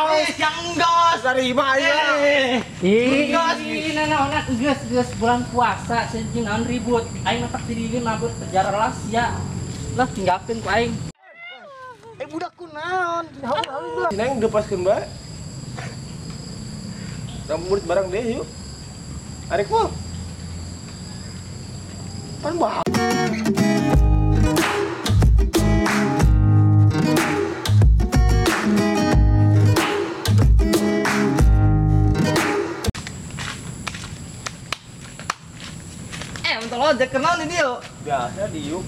Naon yang enggeus tarima aing. Ih, naon geus bulan puasa sejeun naon ribut. Aing matak diri mabur penjara lah sia. Lah tinggalkeun ku aing. Budak ku naon? Neng depaskeun bae. Ngabuburit bareng deh yuk. Arek mah. Pan bah. Untuk ojek kenal nih dia. Biasa diuk.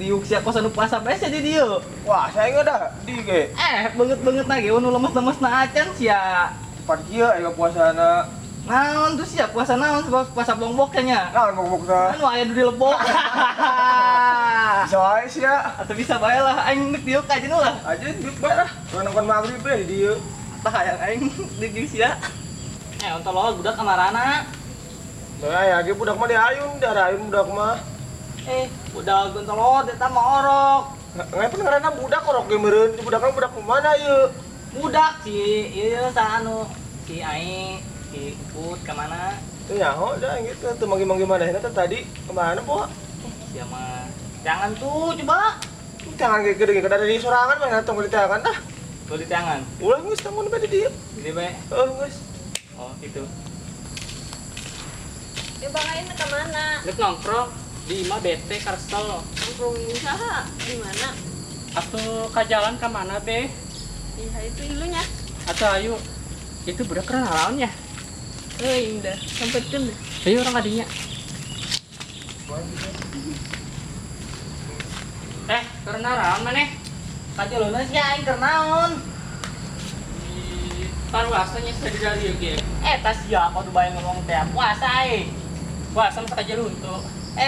Diuk sia kosan nu puasa bae sia di dieu. Wah, saya enggak dah di ge. Beungeut-beungeut na ge nu lemes-lemes na acan sia. Pan kieu aya puasana. Naon tuh sia puasa naon sebab puasa bongbok nya. Naon bongbok tah? Anu aya di lebok. Bisa wae sia. Atau bisa bae lah aing deuk diuk aja nu lah. Aja diuk bae lah. Urang nongkon magrib bae di dieu. Tah hayang aing diuk sia. Ontol budak kamarana. Nah, ya ge budak mah diayun, diayun budak mah. Budak gontolot eta mah orok. Ngapain ngaranna budak orok ge meureun? Budak mah budak mana ieu? Budak si ieu sa anu si aing si Put ka mana? Teu nyaho da gitu teu manggi-manggi manehna teh tadi kemana po? Sia mah. Jangan tuh coba. Jangan ge gede kada di sorangan mah tong di tangan tah. Tong di tangan. Ulah geus tanggung bae di dieu. Di bae. Heuh geus. Oh, gitu. Ya Bang Ain ke mana? Rek nongkrong di imah bete karsel. Nongkrong saha? Di mana? Atau ka jalan ka mana be? Iya itu ilunya. Atau ayo itu budak keren lawan ya? Indah, sampetkeun deh. Ayo orang kadinya. Keur naon maneh? Kajeluna sia aing keur naon? Paruasanya sedih dari ge. Tas sia kudu bae ngomong teh puasa aing. Puasa mah kaje luntu.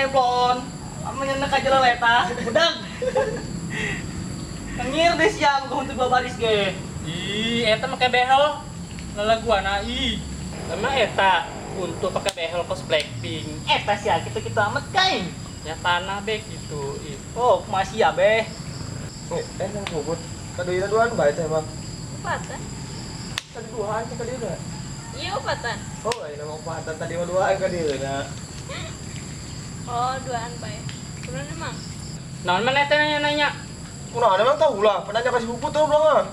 Blon. Amenyeuna kaje leta budak. Ngir deh sia untuk babaris ge. Ih, eta make behel. Lalaguana ih. Emang eta untuk pakai behel kos Blackpink. Eta sia kitu-kitu amat kain. Ya tanah be gitu. Ih. Oh, masih ya be. Nang kubur. Kaduina duaan bae teh mah. Opatan. Tadi duaan teh kaduina. Iya opatan. Oh, ayeuna mah opatan tadi mah duaan kaduina. Oh, duaan bae. Kunaon emang? Naon maneh teh nanya-nanya? Kunaon emang tahu lah, penanya kasih puput tuh ulah mah.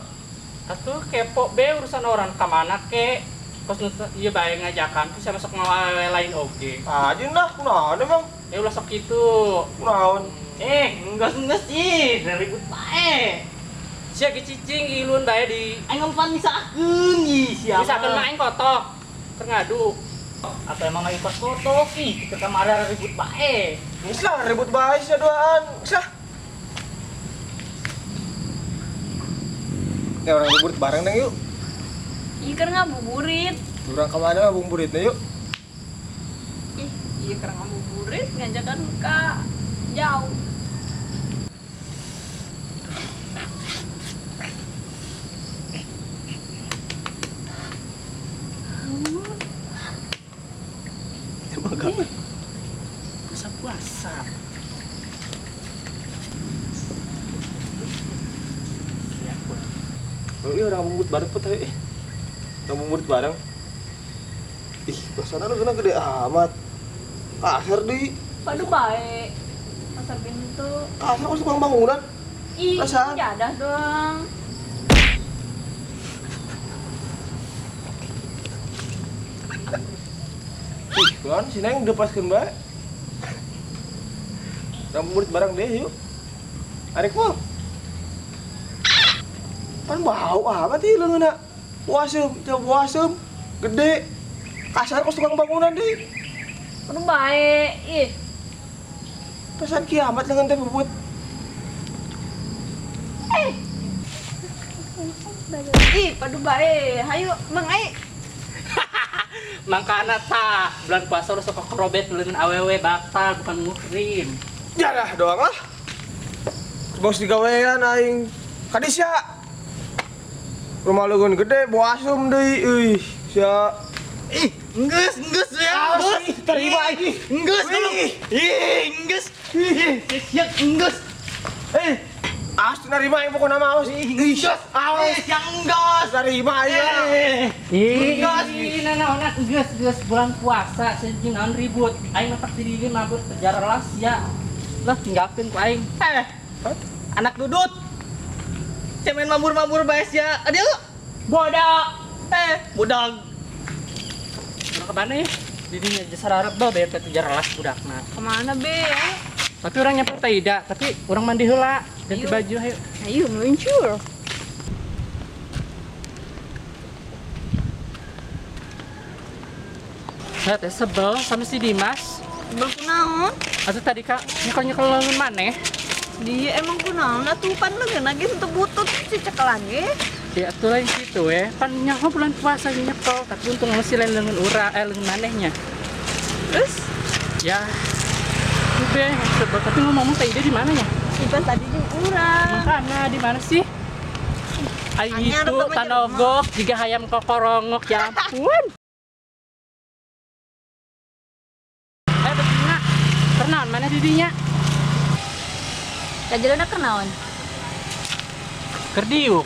Atuh kepo be urusan orang ka mana ke. Kos nu ieu bae ngajakan bisa masuk ngawae lain oge. Ajeun lah, kunaon emang? Ya ulah sok kitu. Kunaon? Enggeus-enggeus ih, ribut bae. Sia ge cicing ilun bae di aing ngempan misahkeun ih sia. Misahkeun mah aing kotok. Keur ngadu. Atau emang lagi kos kotok ih, ke kamar ribut bae. Geus lah ribut bae sia duaan. Geus lah. Ya orang ngabuburit bareng deng yuk. Ih keur ngabuburit. Urang ka mana ngabuburitna yuk? Ih, ieu keur ngabuburit ngajakan ka jauh. Puasa puasa. Oh iya orang ngabuburit bareng put ayo. Ngabuburit bareng. Ih, pasarnya lu gede amat. Pasar di. Waduh bae. Pasar pintu. Pasar kok tukang bangunan. Ih, jadah doang. Ih, kan si Neng depaskeun bae. Ngabuburit bareng deh yuk. Arek mah. Pan bau amat ieu leungeunna. Puasem, teu puasem. Gede. Kasar kos tukang bangunan deui. Aduh bae, ih. Pesan kiamat leungeun teh bubut. Ih, padu bae. Hayu, Mang ai. Mangkana tah, bulan puasa harus sok korobet leungeun awewe batal bukan muhrim. Jadah doang lah. Bos digawean aing. Kadisya. Rumah leungeun gede, boasem deui euy. Sia. Ih, enggeus ya. Geus, terima ih. Enggeus dulu. Ih, enggeus. Ih, sia enggeus. Ah, narima aing pokona mah awas. Ih, awas yang enggeus. Narima aing. Ih, nanaonan geus geus bulan puasa jeung naon ribut. Aing matak diri ge mabur penjara las ya. Lah tinggalkeun ku aing. Anak dudut. Cemen mabur-mabur bae sia. Aduh. Bodoh. Budak. Urang ka mana ya? Didinya jasa harap bae teh penjara las budakna. Kemana be? Tapi orang nyamper teh ida, tapi orang mandi heula, ganti baju ayo. Ayo meluncur. Saya teh sebel sama si Dimas. Sebel kunaon? Atuh tadi kak nyekel-nyekel leungeun maneh. Dia emang kunaon atuh pan leungeun ge teu butut si cekelan ge. Ya atuh lain kitu we. Pan nyaho bulan puasa nyekel, tapi untung masih lain leungeun urang, leungeun manehnya. Terus? Ya be, sebel. Tapi ngomong-ngomong teh Ida di mana ya? Ipan tadi jeung urang. Mana di mana sih? Ayo itu tanogok jiga hayam kokorongok ya ampun. Betina. Kernaon mana didinya? Kajelona kernaon? Kerdiuk.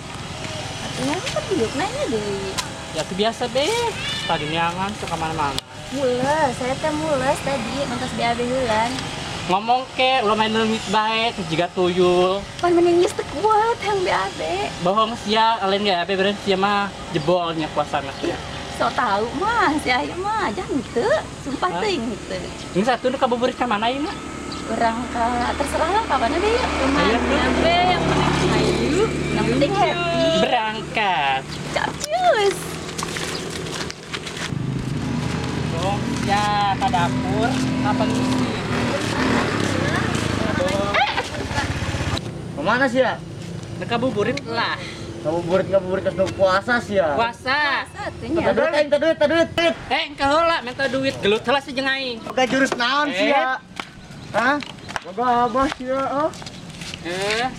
Atunya kerdiuk nanya deui. Ya itu biasa be. Tadi neangan suka mana-mana. Mules, saya teh mules tadi nonton BAB heulan. Ngomong ke, ulah main leungit bae, jiga tuyul. Pan mending geus teu kuat hayang BAB. Bohong sia, lain BAB berarti sia mah jebolnya puasana sia. So tahu mah, si aya mah jangan teu, sumpah teuing teu. Ini satu nu kabuburit ka mana ieu mah? Urang ka terserah lah kapan deh yuk. Ayo be, yang penting ayo, yang penting happy. Berangkat. Capcus. Dong, ya ke dapur, kapan ngisi? Kemana sih ya? Ngabuburit lah. Ngabuburit ke puasa sih ya. Puasa. Puasa duit, duit. Engke heula minta duit, gelut heula si jeung aing. Oke jurus naon sih ya? Hah? Boga abah sia ah.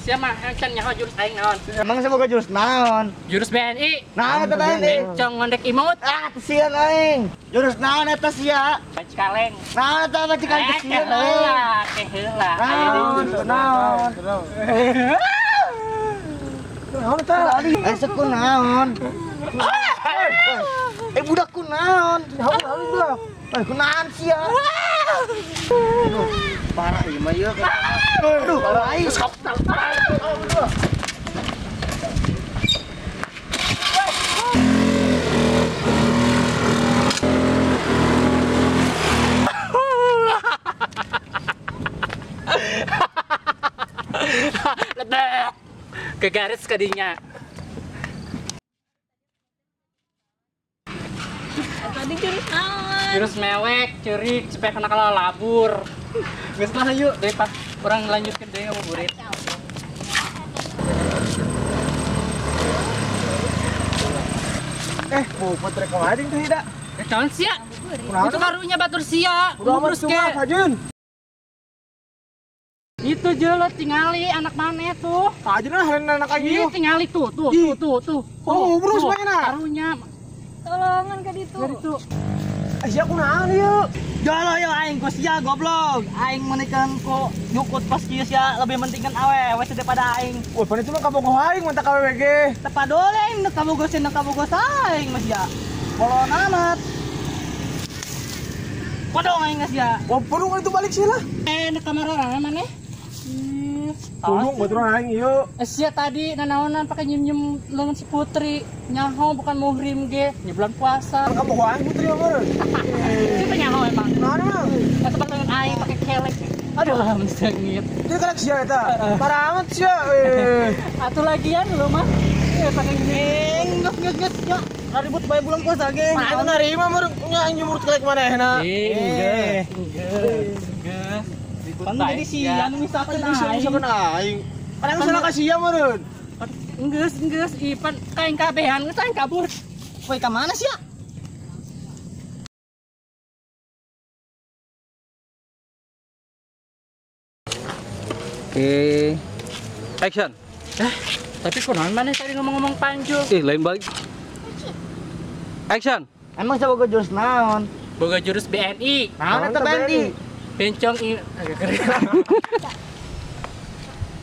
Sia mah can nyaho jurus aing naon? Emang sia boga jurus naon? Jurus BNI. Naon eta BNI? Bencong ngondek imut. Ah, sieun aing. Jurus naon eta sia? Banci kaleng. Naon eta banci kaleng sieun aing. Ke heula. Naon? Naon? Naon eta? Seku naon? Budak ku naon? Naon budak? Kunaon sia? Aduh, parah ieu mah ieu. Aduh, parah aing. Lebek. Ke garis kadinya. Tadi jurus naon? Jurus mewek, cerik, supaya kena kalau labur. Geus lah yuk, deh pas orang lanjutkan deh ngabuburit. Mau trek kemana teh Ida? Naon sia? Itu karunya batur sia. Udah cuma Fajun. Itu jelas tingali anak mana tuh? Fajun lah anak lagi. Iya tingali tuh. Oh, bro semuanya. Karunya. Tolongan ka ditu. Ka ditu. Sia kunaon ieu? Jolo yo aing ku sia goblok. Aing meunikan ku nyukut pas kieu sia lebih pentingkan awewe daripada aing. Wah, pan itu mah kabogoh aing mantap awewe ge. Teu padole aing nu kabogoh sia nu kabogoh aing mah sia. Bolon amat. Kodong aing sia. Wah, perlu kan itu balik sia lah. Nu kamar orang maneh? Tolong baturan aing ieu. Sia tadi nanaonan pakai nyium-nyium leungeun si Putri. Nyaho bukan muhrim ge, nya bulan puasa. Kabogoh aing Putri mah. Siapa nyaho emang? Naon emang? Eta leungeun aing pakai kelek. Aduh, mensengit. Itu kelek sia eta. Parah amat sia. Atuh lagian lu mah. Pakai gini. Geus geus nya. Ribut bae bulan puasa ge. Mah narima meureun nya aing nyumur kelek manehna. Geus. Geus. Kan jadi si anu misalkan aing. Padahal salah ka sia meureun. Geus ipan kain kabehan geus aing kabur. Woi ka mana sia? Oke. Action. Tapi kunaon maneh tadi ngomong-ngomong panjul? Lain balik. Action. Emang siapa boga jurus naon? Boga jurus BNI. Naon eta BNI? Bencong agak kering.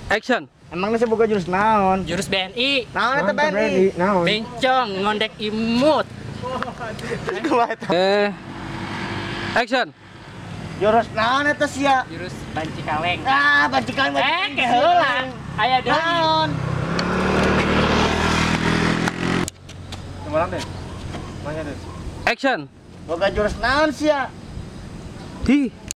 Action. Emangnya saya boga jurus naon? Jurus BNI. Naon eta BNI? Naon? Bencong ngondek imut. Action. Jurus naon eta sia? Jurus banci kaleng. Ah, banci kaleng. Ke heula. Aya deui. Naon? Kemarin deh. Mana deh? Action. Boga jurus naon sia? Hi.